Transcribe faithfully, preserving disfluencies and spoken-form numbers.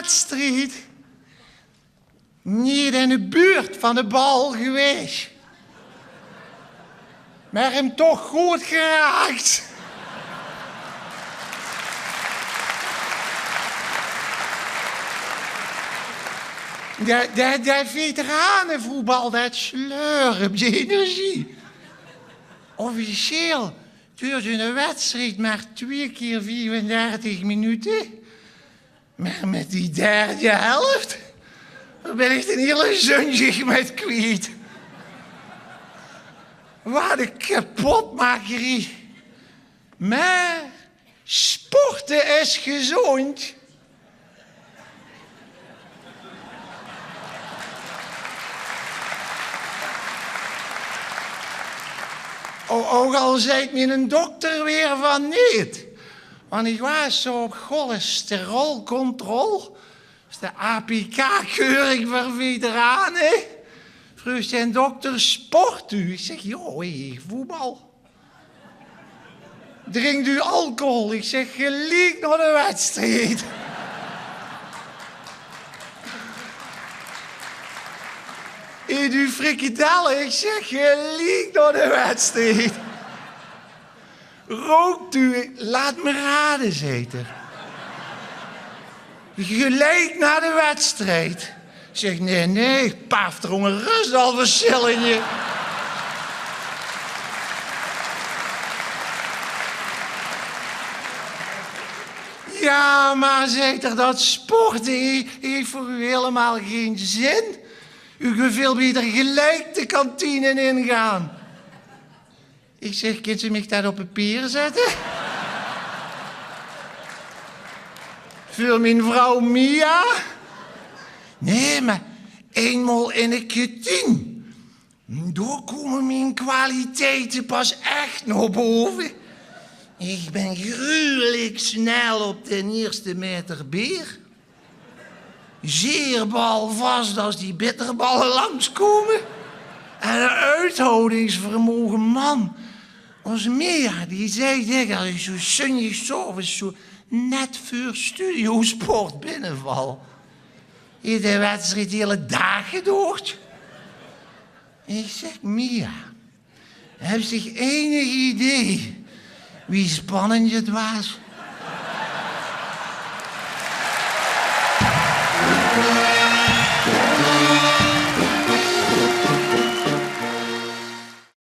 wedstried. Neet in de buurt van de bal gewaes. Mer 'm toch good geraak. Det, det, det veteranevoetbal, det slurpt de energie. Officieel duurt 'ne wedstried mer twieë kier viefendertig minute. Mer mit die derde helf, dao bin ich d'n hiele zunjig mit kwiet. Waat 'n kepotmakerie. Mer sporte is gezóndj. O-, ouch al zaet miene dokter weer van neet. Want ich waas zo op cholesterolcontrole. Is de A P K-keuring veur veterane. Vreug d'n dokter: "Sport u?" Ich zeg: "Jao, ich voetbal." "Drinkt u alcohol?" Ich zeg: "Geliek nao de wedstried." "Eet u frikandelle?" Ich zeg: "Geliek nao de wedstried." "Rookt u?" "Laat me raden," zaet 'r. "Geliek nao de wedstried." Ich zeg: "Nae, nae, ich paaf d'r ónger rös al versjillende." "Jao, mer," zaet 'r, "dat sporte haet veur u hielemaol gein zin. U kint väöl baeter geliek de kantine ingaon." Ich zeg: "Kint ze mich dat op papier zètte? Veur mien vrouw Mia?" "Nae, mer einmaol in de kantien, dao kómme mien kwaliteite pas ech nao bove. Ich bin gruwelik snel op d'n ierste maeter beer. Zeer balvas es die bitterballe langskómme. En 'n uithoudingsvermoge, man. Ós Mia, die zaet dèks es ich zo zunjig 's aoves zo net veur Studio Sport binneval: Haet de wedstried de hiele daag gedoord?" Ich zeg: "Mia, höbs dich einig idee wie spannend 't waas?"